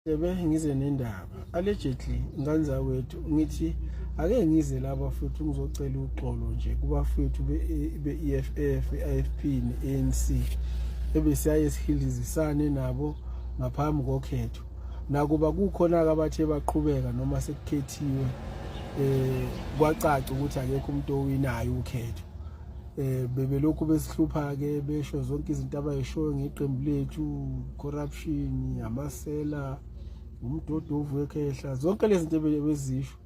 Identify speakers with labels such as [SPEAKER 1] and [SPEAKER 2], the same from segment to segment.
[SPEAKER 1] Ebe ngize nendaba allegedly ngane zakwethu, ngithi ake ngize laba futhi ngizocela uxolo nje kubafethu be-EFF, i-IFP ne-ANC ebesiyaye sihilizisane nabo ngaphambi kokhetho. Nakuba kukhona-ke abathe baqhubeka noma sekukhethiwe, kwacaca ukuthi akekho umuntu owinayo ukhetho. Bebelokhu besihlupha ke, besho zonke izinto abayishoyo ngeqembu lethu, corruption, amasela, umdodovu wekhehla, zonke lezi zinto bezisho.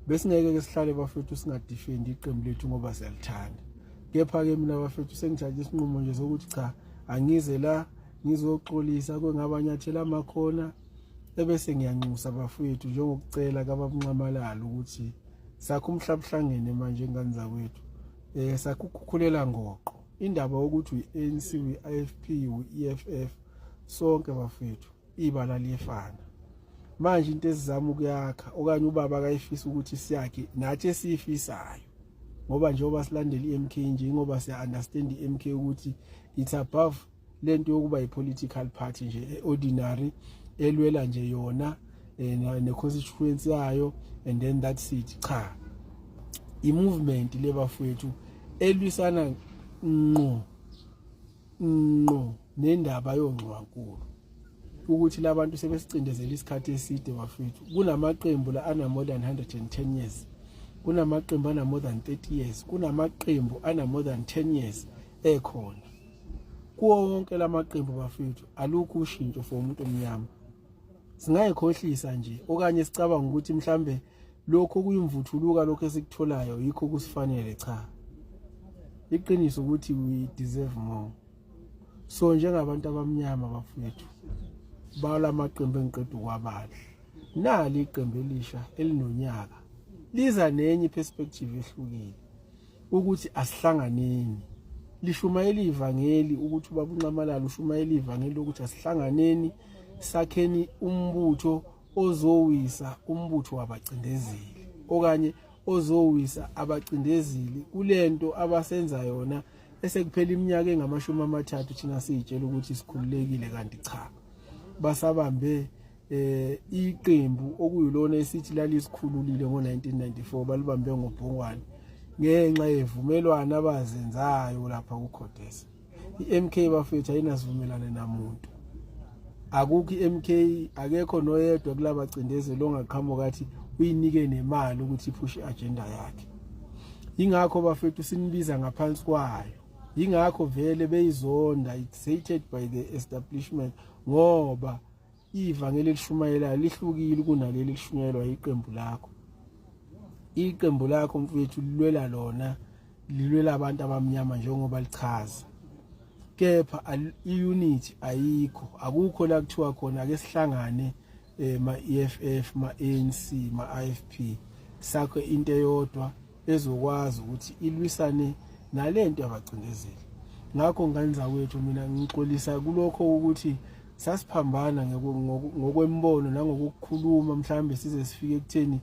[SPEAKER 1] Besingeke ke sihlale bafethu singadefendi iqembu lethu ngoba siyalithanda. Kepha ke mina bafethu sengithathe isinqumo nje sokuthi cha, angize la ngizoxolisa kwengabanyathela amakhona, ebese ngiyanxusa bafethu njengokucela kababuNxamalala ukuthi sakho umhlaba uhlangene manje ngane zakwethu. Sakukhukhulela ngoqo indaba yokuthi uyi-ANC, uyi-IFP, uyi-EFF, sonke bafethu ibala liyefana. Manje into esizama ukuyakha okanye ubaba akayifisa ukuthi siyakhe nathi esiyifisayo, ngoba njengoba silandela i-MK nje, ngoba siya understand i-MK ukuthi it's above lento yokuba i-political party nje ordinary elwela nje yona ne-constituency yayo and then that's it. Cha, i-movement le bafowethu elwisana ngqo ngqo nendaba yongxowankulu, ukuthi labantu sebesicindezela isikhathi eside bafethu. Kunamaqembu la ana more than 110 years, kunamaqembu ana more than 30 years, kunamaqembu ana more than 10 years ekhona. Kuwo wonke lamaqembu bafethu alukho ushintsho for umuntu omnyama. Singayikhohlisa nje okanye sicabanga ukuthi mhlambe lokho kuyimvuthuluka, lokho esikutholayo yikho kusifanele. Cha, iqiniso ukuthi we deserve more. So njengabantu abamnyama bafethu balamaqembu engiqeda ukwabala, nali iqembu elisha elinonyaka liza nenye perspective ehlukile ukuthi asihlanganeni. Lishumayela ivangeli ukuthi ubaba uNxamalala ushumayela ivangeli lokuthi asihlanganeni, sakheni umbutho ozowisa umbutho wabacindezeli okanye ozowisa abacindezeli kulento abasenza yona esekuphela iminyaka engamashumi 30 thina siyitshela ukuthi sikhululekile, kanti cha, basabambe iqembu okuyilona esithi lalisikhululile ngo-1994, balibambe ngobhongwane ngenxa yevumelwano abazenzayo lapha kuCODESA. I-MK bafethu ayinasivumelane namuntu, akukho i-MK, akekho noyedwa kulabacindezeli ongaqhamuka athi uyinike nemali ukuthi iphushe i-agenda yakhe. Yingakho bafethu sinibiza ngaphansi kwayo, yingakho vele beyizonda. It's hated by the establishment ngoba ivangeli elishumayelayo lihlukile kunaleli elishunyayelwa iqembu lakho. Iqembu lakho mfethu lilwela lona, lilwela abantu abamnyama njengoba lichaza, kepha i-unity ayikho. Akukho la kuthiwa khona ake sihlangane, ma EFF, ma ANC, ma IFP, sakho into eyodwa ezokwazi ukuthi ilwisane nalento yabacindezeli. Ngakho ngane zakwethu, mina ngixolisa kulokho ukuthi sasiphambana ngokwembono nangokukhuluma, mhlambe size sifike ekutheni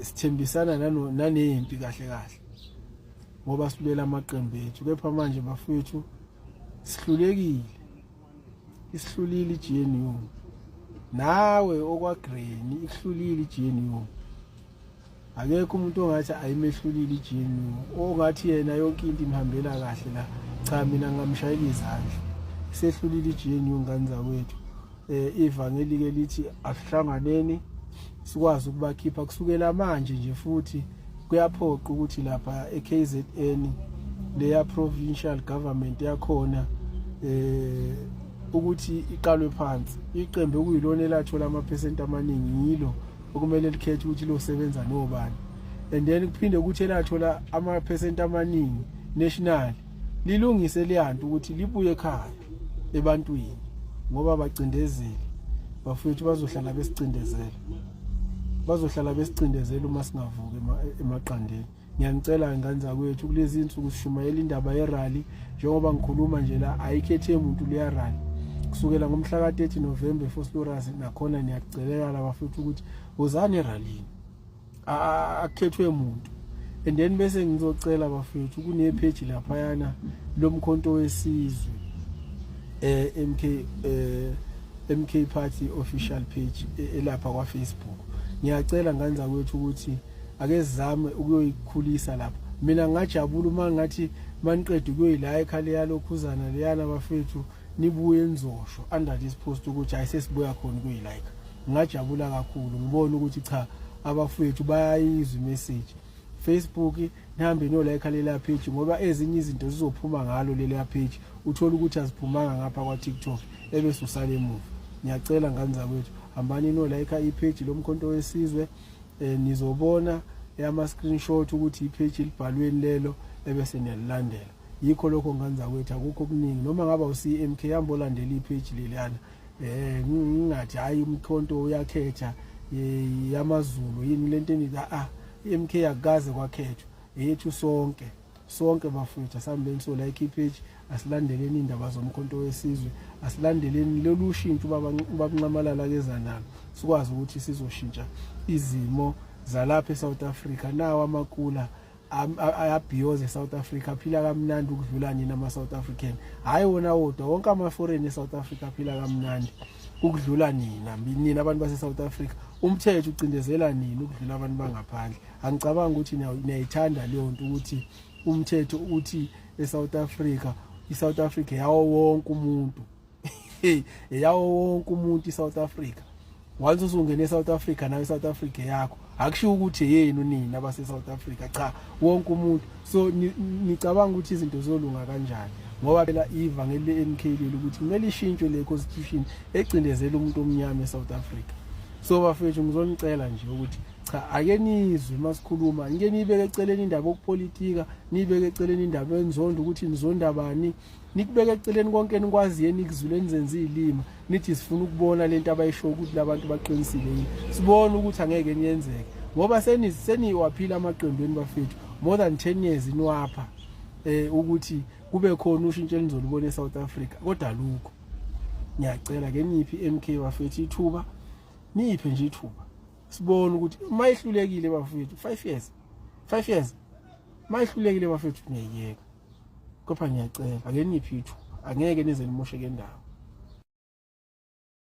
[SPEAKER 1] sithembisana nanempi kahle kahle ngoba silwela amaqembu ethu. Kepha manje bafethu sihlulekile, isihlulile iGNU, nawe okwaGranny ihlulile iGNU. Akekho umuntu ongathi ayimehlulile iGNU, ongathi yena yonke into imhambela kahle la. Cha, mina ngamshayela izandla, isehlulile iGNU ngane zakwethu. Ivangeli ke lithi asihlanganeni sikwazi ukubakhipha kusukela manje nje. Futhi kuyaphoqa ukuthi lapha eKZN leya provincial government yakhona ukuthi iqalwe phansi iqembu okuyilona elathola amaphesenti amaningi, yilo okumele likhethe ukuthi losebenza nobani, and then kuphinde ukuthi elathola amaphesenti amaningi national lilungise leyanto ukuthi libuye ekhaya ebantwini, ngoba bacindezeli bafethu bazohlala besicindezela, bazohlala besicindezela uma singavuki emaqandeni. Ngiyanicela ngane zakwethu, kulezi insuku sishumayela indaba yerally. Njengoba ngikhuluma nje la, ayikhethe umuntu leya rally kusukela ngomhla ka-30 November eVosloorus. Nakhona niyakucelela bafethu ukuthi wozani erallyini, akukhethwe umuntu. And then bese ngizocela bafethu, kunepage laphayana lomkhonto wesizwe MK MK Party official page elapha kwa Facebook. Ngiyacela ngane zakwethu ukuthi ake sizame ukuyoyikhulisa lapha. Mina ngingajabula uma ngathi maniqeda ukuyoyilike leya lokhuzana leyana bafethu, nibuye nizosho under this post ukuthi hayi, sesibuya khona ukuyilike. Ngingajabula kakhulu ngibone ukuthi cha, abafethu bayayizwa imessage. Facebook, nihambe niyolike lela page, ngoba ezinye izinto zizophuma ngalo lela page, uthola ukuthi aziphumanga ngapha kwa TikTok, ebese usale emuva. Ngiyacela ngane zakwethu, hambani niyolike ipage loMkhonto weSizwe. Nizobona ama screenshot ukuthi ipage libhalweni lelo, ebese niyalilandela. Yikho lokho ngane zakwethu, akukho okuningi. Noma ngaba uCMK, hamba olandela ipage leliyana. Ngingathi hayi, umkhonto uyakhetha yamaZulu yini lento enithi. Ah, iMK akukaze kwakhethwa, eyethu sonke, sonke bafowethu. Asihambeni so like ipage, asilandeleni indaba zoMkhonto weSizwe, asilandeleni lolu shintsho ubaba Nxamalala keza nalo, sikwazi ukuthi sizoshintsha izimo zalapha eSouth Africa. Nawo amakula ayabhiyoza eSouth Africa, aphila kamnandi ukudlula nina ama-South African. Hhayi wona wodwa, wonke ama-foreign eSouth Africa aphila kamnandi ukudlula nina abantu base-South Africa. Umthetho ucindezela nina ukudlula abantu bangaphandle. Angicabangi ukuthi niyayithanda leyo nto, ukuthi umthetho uthi eSouth Africa, iSouth Africa yawo wonke umuntu, yawo wonke umuntu iSouth Africa. Once usungena eSouth Africa, nawe iSouth Africa yakho. Akushiwo ukuthi yenu nina abase South Africa, cha, wonke umuntu. So nicabanga ukuthi izinto zolunga kanjani? Ngoba phela ivangeli le-MK leli ukuthi kumele ishintshwe le constitution ecindezela umuntu omnyama eSouth Africa. So bafethu, ngizonicela nje ukuthi cha, ake nizwe masikhuluma, ngike niyibeke eceleni indaba yokupolitika, niyibeke eceleni indaba enzondo, ukuthi nizonda bani, nikubeke eceleni konke enikwaziyo, enikuzwile, nizenze izilima, nithi sifuna ukubona lento abayisho ukuthi labantu baqinisile yini, sibone ukuthi angeke niyenzeke, ngoba seniwaphila amaqembu eni bafethu more than 10 years, niwapha ukuthi kube khona ushintsho enizolubona eSouth Africa, kodwa lukho. Ngiyacela ke niphi MK bafethu ithuba, niphe nje ithuba, sibone ukuthi mayihlulekile bafethu 5 years, 5 years mayihlulekile bafethu, ngiyayiyeka. Kodwa ngiyacela, ake niphi ithuba, angeke nize nimosheke indawo.